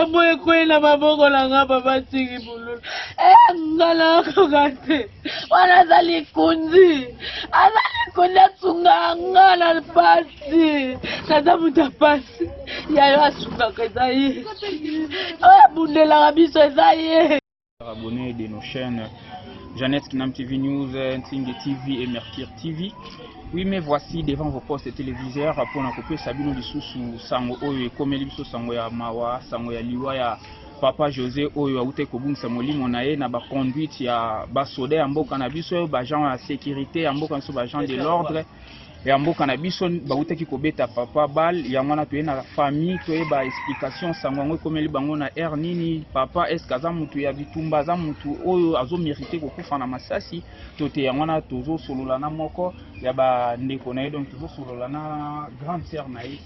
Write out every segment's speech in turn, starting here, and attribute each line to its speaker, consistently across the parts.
Speaker 1: Boye ekwei na maboko na nga papa Tiki Bululu. Eh, nga nakoka te. Wana aza likunzi. Aza likunzi asunga nga na pasi. Naza moto ya pasi. Yayo asungaka eza ye. Oyo abundelaka biso eza ye.
Speaker 2: Abonnés de nos chaînes Jeannette Kinam TV News, Ntinge TV et Mercure TV. Oui, mais voici devant vos postes téléviseurs pour na kopesa bino lisusu sango oyo ekomeli biso sango ya mawa, sango ya liwa ya papa José oyo awutaki kobungisa molimo na ye na ba conduite ya basoda ya mboka na biso, ba agents ya sécurité ya mboka na biso, ba agents de l'ordre ya mboka na biso bawutaki kobeta papa bal yango wana toye na famille toyeba explication sango yango ekomeli bango na heure nini papa est ce que aza mutu ya bitumba aza mutu oyo azo merite kokufa na masasi to te yango wana tozosolola na moko ya bandeko na ye donc tozosolola na grande sœur na ye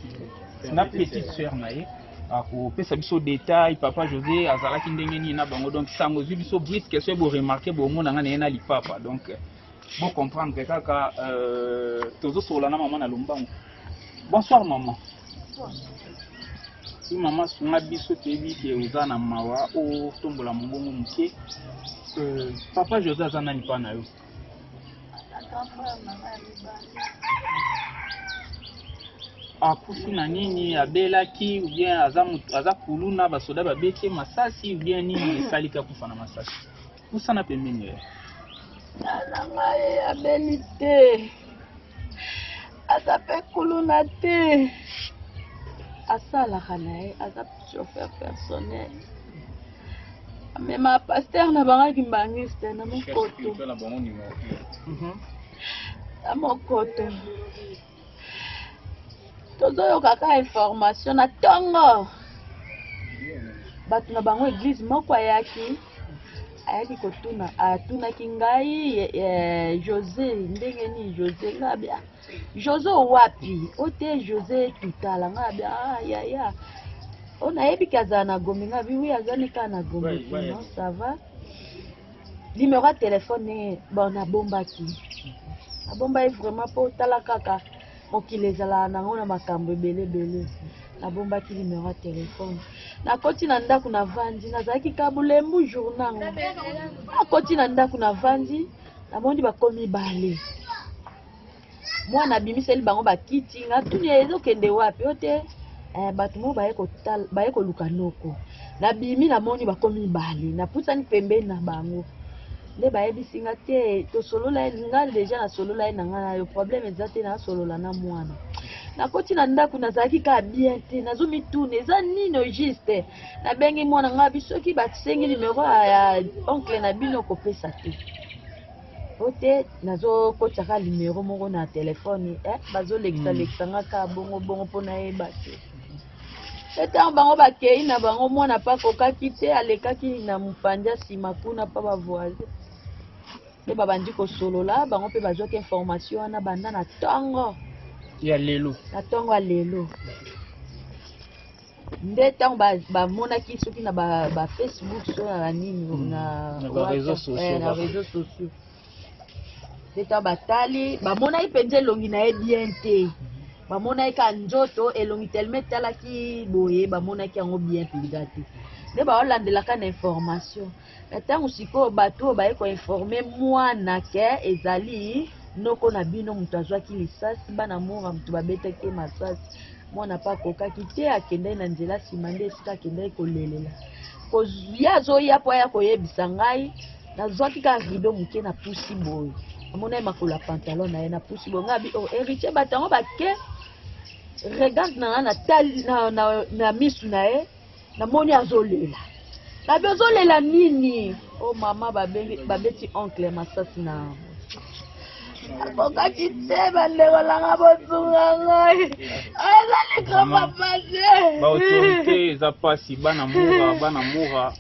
Speaker 2: na petite sœur na ye akopesa biso detail papa José azalaki ndenge nini na bango donc sango ezwi biso brusque soki boremarke bomona nga na ye na lipapa donc Bo comprendre kaka euh, tozosolola na mama na lombango. Bonsoir maman. Si mama sunga biso toyebi ke oza na mawa otombola mongongo moke. Euh, papa José aza nani pa na yo? Akufi na nini? Abelaki ou bien aza mutu, aza kuluna basoda babeti ye masasi ou bien nini esaliki akufa na masasi? Pusana pembeni ya.
Speaker 1: Na ngai abeli te, aza mpe kuluna te, asalaka na ye, aza chauffeur personnel, amema pasteur na bango kimbangiste na mokoto na mokoto. Tozoyoka kaka information na tongo, bato na bango eglise moko ayaki ayaki kotuna, atunaki ngai eh, Jose ndenge nini Jose ngai abia Jose wapi ote Jose tutala ngai abia ah, yaya o nayebi ke azala na Gombe ngai abi oui azali kaka na Gombe non ça va Numero ya telephone bon nabombaki nabombaki vraiment mpo tala kaka mokili ezalaka nango na makambo ebele ebele nabombaki numero ya telefone nakoti na ndako navandi nazalaki ka bulembu jour nango nakoti na ndako navandi namoni bakomi bale Mwana abimiseli bango ba kiti nga tuni ezokende wapi oyo te eh, bato moko baye kotala baye koluka noko nabimi namoni bakomi mibale napusani pembeni na bango nde bayebisi nga te tosolola ye nga deja nasolola ye na nga na yo problème eza te nasolola na mwana nakoti na ndako nazalaki kaka bien te nazomituna eza nini au juste nabengi mwana nga bi soki basengi numero ya oncle na bino kopesa te Po te nazo kotisa kaka numero moko na telephone eh, bazo lekisa lekisa nga kaka bongo bongo po nayeba te. Pe tango bango bakeyi na bango mwana pe akokaki te alekaki na mopanzi ya sima kuna pa ba voisin nde babandi kosolola bango pe bazwaki information wana banda na tongo
Speaker 2: ya lelo
Speaker 1: na tongo ya lelo. Nde tango ba bamonaki soki na ba ba Facebook so na ba nini na
Speaker 2: Na ba réseaux
Speaker 1: WhatsApp eh,
Speaker 2: sociaux
Speaker 1: na
Speaker 2: kaka.
Speaker 1: réseaux sociaux nde tango batali bamonaki mpenza elongi na ye bien te bamonaki kaka nzoto elongi tellement etalaki boye bamonaki yango bien mpenza te nde baolandelaka na information na ntango sikoyo bato oyo baye koinforme mwana ke ezali noko na bino moto azwaki lisasi bana mura moto babetaki ye masasi Mwana pe akokaki te, akendaki na nzela sima nde esika akendaki kolelela. Ye azoya po aya koyebisa ngai, nazwaki kaka rideau moke napusi boye, namonaki makolo ya pantalon na ye, napusi boye, ngai nabi oh Heritier bato yango bake, regarde na ngai natali na, na, na misu na ye, namoni azolela. Nabi ozolela nini? Oh mama babengi babeti oncle masasi na akokaki te bandeko nanga bosunga ngai eza likambo pasi
Speaker 2: baautorité eza pasi bana mura bana mura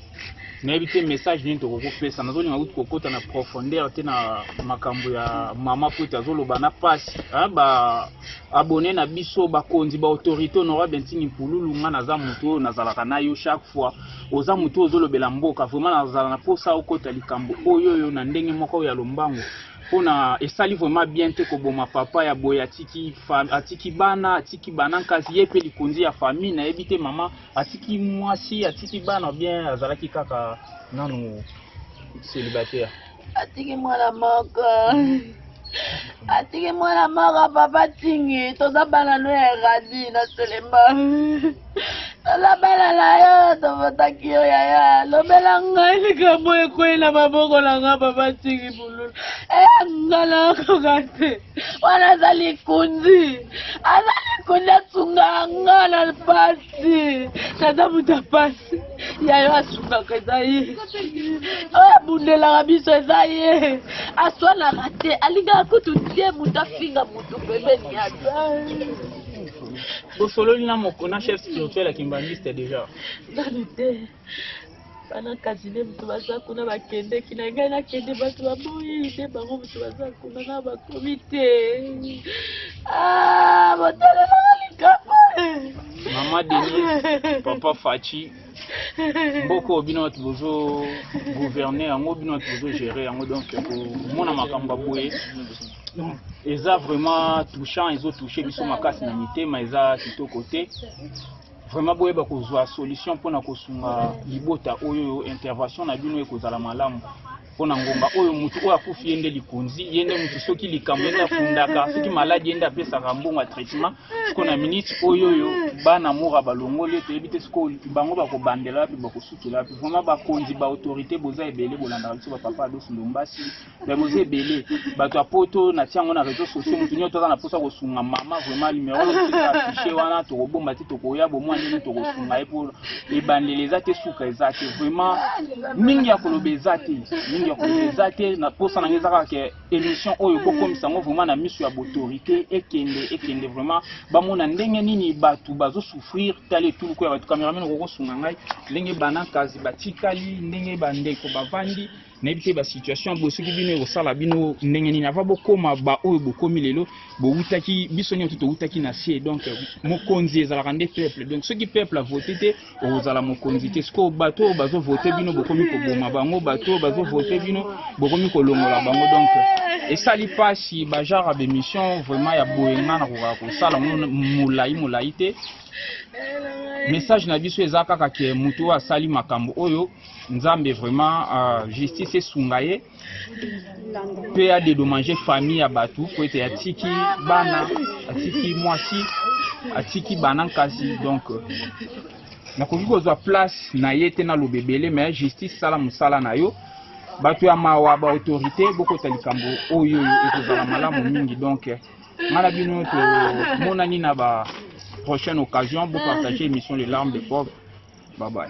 Speaker 2: nayebi te message nini tokoki kopesa nazolinga kutu kokota na profondeur te na makambo ya mama po ete azoloba na pasi ba abonne na biso bakonzi ba autorité honorable ntingi mpululu nga naza motu oyo nazalaka na yo chaque fois oza motu oyo ozolobela mboka vraiment nazala na mposa okota likambo oyo oyo na ndenge moko ya lombango. Pona esali vraiment bien te koboma papa ya boye atiki atiki bana atiki banankasi ye pe likonzi ya famille nayebi te mama atiki mwasi atiki bana bien azalaki kaka nanu celibataire.
Speaker 1: Atiki mwana moko atiki mwana moko papa tingi toza bana no ya radi na selemba Toza bana na yo, tovotaki yo yaya. Lobela ngai likambo ekwei na maboko na ngai papa Tiki Bululu. Eh, nga nakoka te. Wana aza likunzi. Aza likunzi asunga nga na pasi. Naza moto ya pasi. Yayo asungaka eza ye. Oyo abundelaka biso eza ye. Aswanaka te. Alingaka kutu te moto afinga moto pembeni ya
Speaker 2: Bosololi na moko na chef spirituel ya kimbangiste deja?
Speaker 1: Nanu te. Bana kasi nde moto baza kuna bakendeki na ngai nakende bato baboyi nde bango moto baza kuna na bakomi te. Ah, botalelaka likambo.
Speaker 2: Mama Denise, Papa Fachi, mboka oyo bino bato bozo gouverner yango, bino bato bozo gérer yango, donc komona makambo ya boye eza vraiment touchant, ezo touche biso makasi na mitema, eza kitoko te. Vraiment boyeba kozwa solution mpona kosunga libota oyo, intervention na bino ekozala malamu mpona ngonga oyo. Motu oyo akufi ye nde likonzi, ye nde motu soki likambo ye nde afundaka, soki maladi ye nde apesaka mbongo ya traitement. Sikoyo na minute oyo oyo bana mura balongoli ye, toyebi te sikoyo bango bakobandela wapi, bakosukela wapi. Vraiment bakonzi, ba autorité boza ebele, bolandaka biso, bapapa Ados Ndombasi, me boza ebele, bato ya poto natia yango na réseau sociaux. Motu nyonso aza na mposa kosunga mama, vraiment numéro na biso eza affiché wana, tokobomba te, tokoya bomwa ndenge tokosunga ye, mpo ebandeli eza te, suka eza te. Vraiment mingi ya koloba eza te, mingi ya koloba eza te. Na mposa na ngai eza kaka ke émission oyo bokomisa yango vraiment na miso ya baautorité, ekende ekende vraiment bamona ndenge nini bato bazosouffrir. Tala etuluku ya bato, cameraman okokosunga ngai, ndenge banakazi batikali, ndenge bandeko bavandi, nayebi te basituation boye soki bino ekosala bino ndenge nini. Ava bokóma baoyo bokomi lelo, bowutaki, biso nyonso towutaki na se. Donc mokonzi ezalaka nde peuple, donc soki peuple avote te, okozala mokonzi te. Sikoyo bato oyo bazovote bino, bokomi koboma bango, bato oyo bazovote bino, bokomi kolongola bango, donc esali mpasi. Bagenre ya bémission vraiment ya boye, nga nakokaka kosala ngo molai molai te. Message na biso eza kaka ke motu oyo asali makambo oyo, Nzambe vraiment justice esunga ye mpe adédommage famille ya bato, po ete atiki bana, atiki mwasi, atiki bana nkasi. Donc nakoki kozwa place na ye te, naloba ebele, mais justice sala mosala na yo. Bato ya mawa, baautorité, bokota likambo oyo, oyo ekozala malamu mingi. Donc nga na bino tomonani na ba prochaine occasion. Bopartage émission Les Larmes de Pauvre. Bye bye.